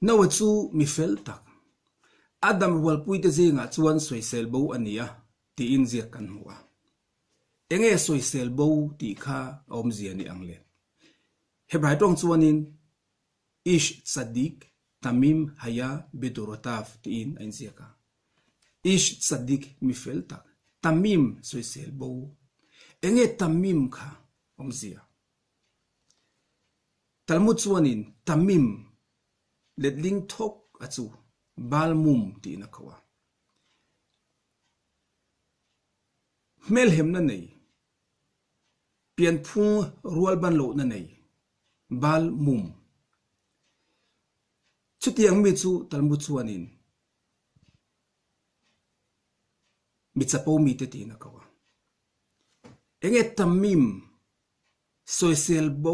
Noah chu mi fel tak, Adam rualpuite zingah chuan sawisel bo a ni a tiin ziak kan hmu a. Enge sawisel bo tih kha a awmzia ni ang le? Hebrai tawng chuanin Ish Tzadik Tamim Haya Bedorotav tiin a inziak a. Ish Tzadik mi fel tak, Tamim sawisel bo. Enge Tamim kha awmzia? Talmud chuanin Tamim letling thawk a chu Baal Mum tiin a ko a. Hmelhemna nei, pianphung rualban lohna nei, Baal Mum. Chutiang mi chu Talmud chuanin mi chapo mite tiin a ko a. Enge Tamim Sawisel bo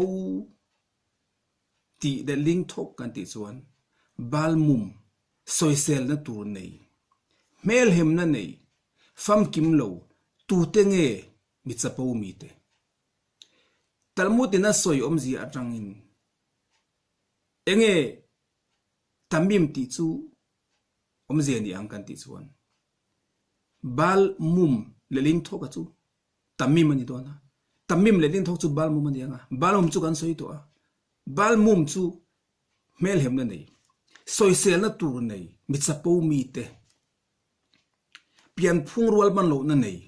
tih leh ling thawk kan tih chuan Balmum sawiselna tur nei, hmelhemna nei, famkim lo tute nge mi chapo mite? Talmud in a sawi awmzia atangin enge Tamim tih chu awmzia ni ang kan tih chuan Balmum leh ling thawka chu Tamim a ni dawn a, Tamim leh Lingthawk chu Balmum a ni ang a, Balmum chu kan sawi tawh a, Balmum chu hmelhemna nei, sawiselna tur nei, mi chapo mite, pianphung rual hman lohna nei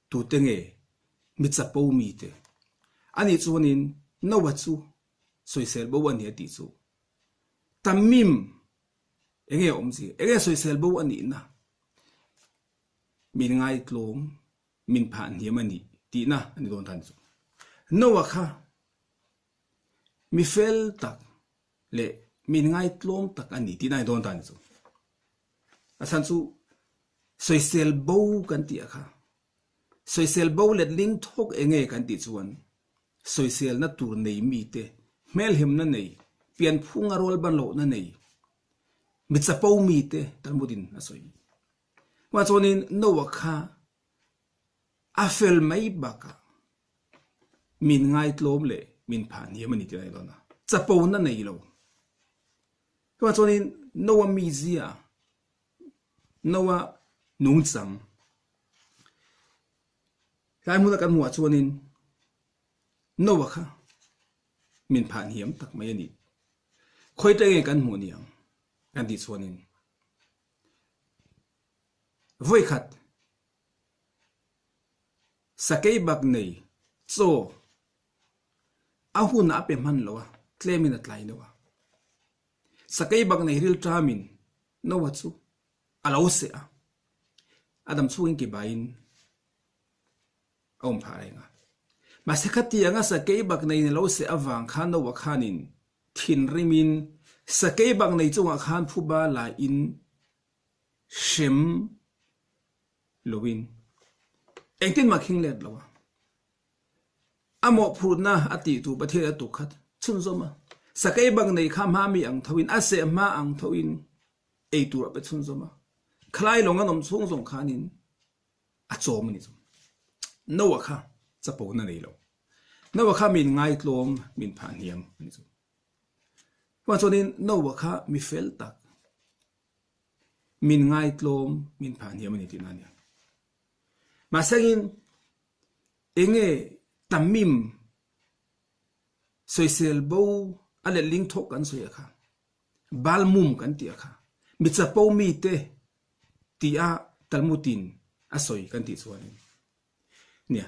tute nge mi chapo mite? Anih chuanin Noah chu sawisel bo a ni a tih chu Tamim enge awmzia, enge sawisel bo a nihna min ngaitlawm min phah hniam a nih tihna a ni dawn ta ni chu. Noah kha mi fel tak leh mi inngaitlawm tak a ni tihna a ni dawn ta ni chu. A chhan chu sawisel bo kan tih a kha, sawisel bo letling thawk enge kan tih chuan sawiselna tur nei mite, hmelhemna nei, pianphunga rualban lohna nei, mi chapo mite Talmud-in a sawi. Mah chuanin Noah kha a fel mai bakah min ngaitlawm leh min phah hniam a ni tih a ni dawn a, chapona nei lo. Chuvang chuanin Noah mizia, Noah nungchang tlai hmuna kan hmuh ah chuanin Noah kha min phah hniam tak mai a ni. Khawi te nge kan hmuh niang kan tih chuanin Vawikhat sakei bak nei chaw a hun a pe hman lo a, tlemin a tlai deuh a. Sakei bak nei rilṭamin Noah chu a lo seh a, a dam chhungin ke baiin a awm phah reng a. Mahse khatianga sakei bak nei ni lo seh avang khan Noah khanin thinrimin sakei bak nei chungah khan phuba laiin hrem loin engtin mah khing let lo a. A mawhphurhna a tih tur Pathian a tuk khat chhunzawm a. Sakei bak nei kha hma mi ang thoin a seh hma ang thoin ei tur a pe chhunzawm a. Khalai lawng an awm chhung zawng khanin a chawm a ni chu. Noah kha chapona nei lo. Noah kha min ngaitlawm, min phah hniam a ni chu. Chuvang chuanin Noah kha mi fel tak, min ngaitlawm, min phah hniam a ni tihna a ni. Mahsengin enge Tamim sawisel bo a letling thawk kan sawi a kha, Balmum kan tih a kha, mi chapo mite tia Talmud-in a sawi kan tih chuanin nia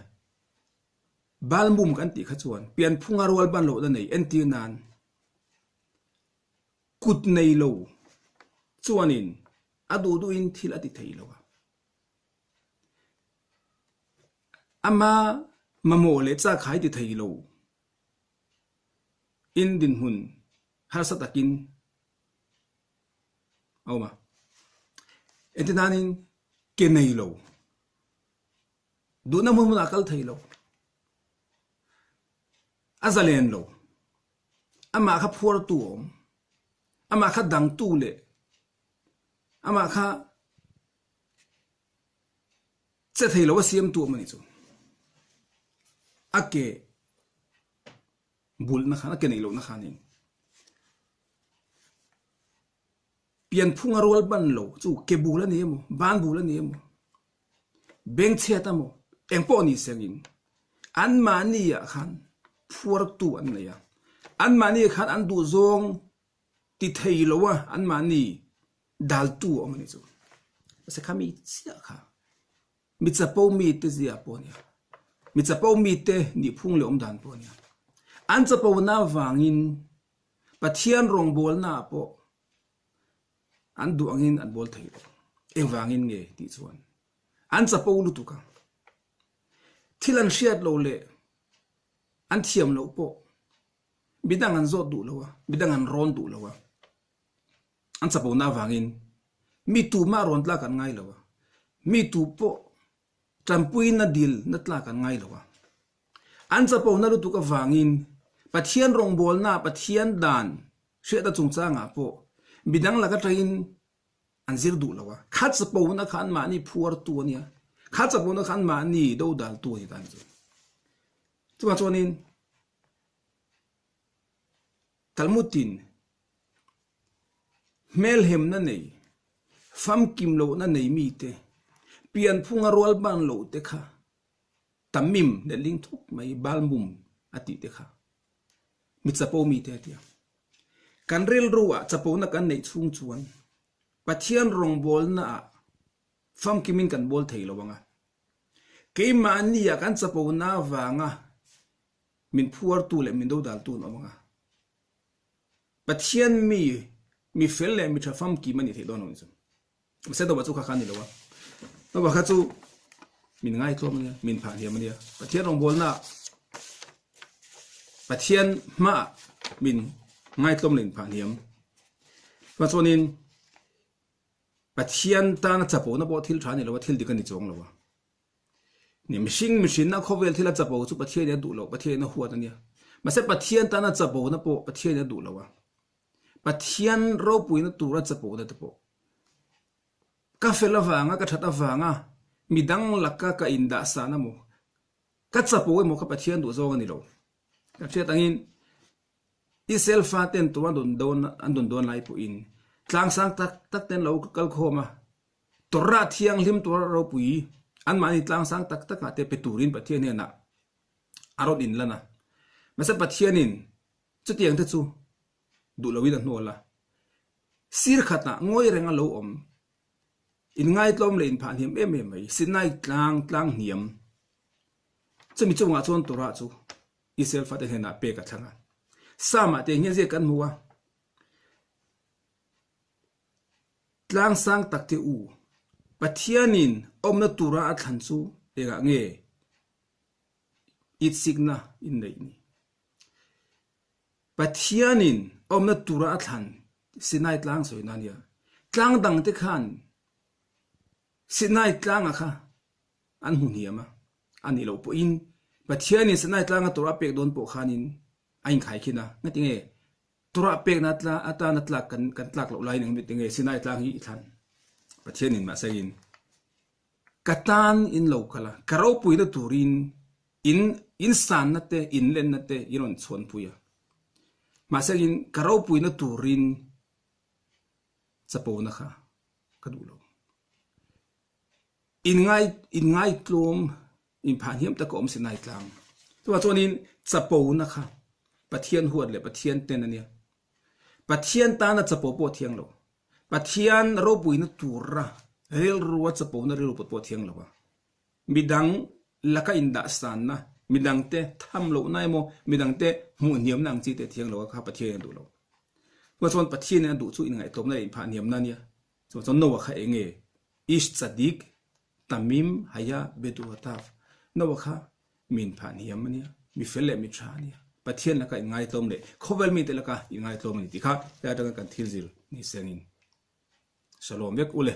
Balmum kan tih kha chuan pianphunga rual ban lohna nei entir nan kut nei lo chuanin a duh duhin thil a ti thei lo a. Ama mamawh leh chak hai ti thei lo in dinhmun harsa takin a awm a. Engtin nanin ke nei lo, duhna hmun hmunah a kal thei lo, a zalen lo, amah kha phuartu a awm, amah kha dangtu leh amah kha che thei lo a siamtu a awm a nih chu. A ke bulhna khan, a ke neih lohna khanin. Pianphunga rual ban lo chu ke bul a ni emaw, ban bul a ni emaw, bengchhiat emaw, engpawh ni sengin anmahni ah khan phuartu an nei a, anmahni ah khan an duhzawng ti thei lo a anmahni daltu a awm a ni chu. Mahse kha mi chiah kha mi chapo mite zia pawh a nia, mi chapo mite nihphung leh awmdan pawh a nia. An chapo na avangin Pathian rawngbawlna ah pawh an duh angin an bawl thei lo. Engvangin nge tih chuan an chapo lutuk a, thil an hriat lo leh an thiam loh pawh midang an zawt duh lo a, midang an rawn duh lo a, an chapona avangin mi tumah rawn tlak an ngai lo a, mi tu pawh Tanpuina dil na tlak an ngai lo a. An chapona lutuk avangin Pathian rawngbawlna Pathian dan hriatna chungchangah pawh midang lak atangin an zir duh lo a. Kha chapona kha anmahni phuartu a nia. Kha chapona kha anmahni dodaltu a ni ta chu. Chuvang chuanin Talmudin Hmelhemna nei, famkim lohna nei mite, pianphunga rual ban loh te kha Tamim letling thawk mai Balmum a tih te kha mi chapo mite a ti a. Kan rilru ah chapona kan neih chhung chuan Pathian rawngbawlna ah famkimin kan bawl thei lo ang a. Keimahni ah kan chapona avanga min phuartu leh min dodaltu an awm ang a. Pathian mi, mi fel leh mi tha famkim a nih theih dawn lo ni chu. Mahse Noah chu kha kha a ni lo a. Noah kha chu min ngaitlawm a nia, min phah hniam a nia. Pathian rawngbawlna Pathian hmaah min ngaitlawm leh inphah hniam. Chuvang chuanin Pathian tana chapona pawh thil tha a ni lo a, thil dik a ni chuang lo a. Ni mihring mihrinna khawvel thil a chapo chu Pathian in a duh loh, Pathian in a huat a nia. Mahse Pathian tana chapona pawh Pathian in a duh lo a. Pathian ropuina tura chapona te pawh ka fel avanga, ka that avanga midang laka ka indah san emaw, ka chapo emaw kha Pathian duh zawng a ni lo. Kan hriat angin Israel faten tura an dawn an dawn dawn lai pawhin tlangsang tak tak te an lo kal khawm a. Torah thianghlim Torah ropui anmahni tlangsang tak takah te pe turin Pathian hnenah a rawn inlan a. Mahse Pathianin chutiang te chu duh loin a hnawl a. Sir khatah ngawi reng a lo awm. Inngaitlawm leh inphah hniam em em mai, Sinai tlang tlang hniam. Chumi chungah chuan Torah chu Israel fate hnenah pek a thlang a. Psalm-ah te hian ziak kan hmu a. Tlangsang tak te u, Pathianin awmna tura a thlan chu engah nge itsikna in neih ni? Pathianin awmna tura a thlan Sinai tlang sawina a nia. Tlang dang te khan Sinai tlanga kha an hmu hniam a, a nih loh pawhin Pathianin Sinai tlanga tura a pek dawn pawh khanin a inkhai khin a, ngatinge Torah pekna atana tlak kan kan tlak loh laiin engmit nge Sinai tlang hi i thlan? Pathianin mahsengin ka tan in lo kal a, ka ropuina turin in in sanna te in lenna te i rawn chhuanpui a. Mahsengin ka ropuina turin chapona kha ka duh lo. In ngai in ngaitlawm Inphah hniam tak a awm Sinai tlang. Chuvang chuanin chapona kha Pathian huat leh Pathian ten a nia. Pathian tana chapo pawh a thiang lo. Pathian ropuina tura rilrua chapona rilru pawt pawh a thiang lo a. Midang laka indah sanna, midangte tham lohna emaw, midangte hmuh hniamna ang chi te a thiang lo a kha Pathianin a duh lo. Chuvang chuan Pathianin a duh chu inngaihtlawmna leh inphah hniamna a nia. Chuvang chuan Noah kha eng nge? Ish Tzadik Tamim Haya Beduatav Noah kha min phah hniam a nia, mi fel leh mi tha a nia, Pathian laka inngaitlawm leh khawvel mite laka inngaitlawm a ni tih kha helai atanga kan thil zir ni sengin Shalom vek u le.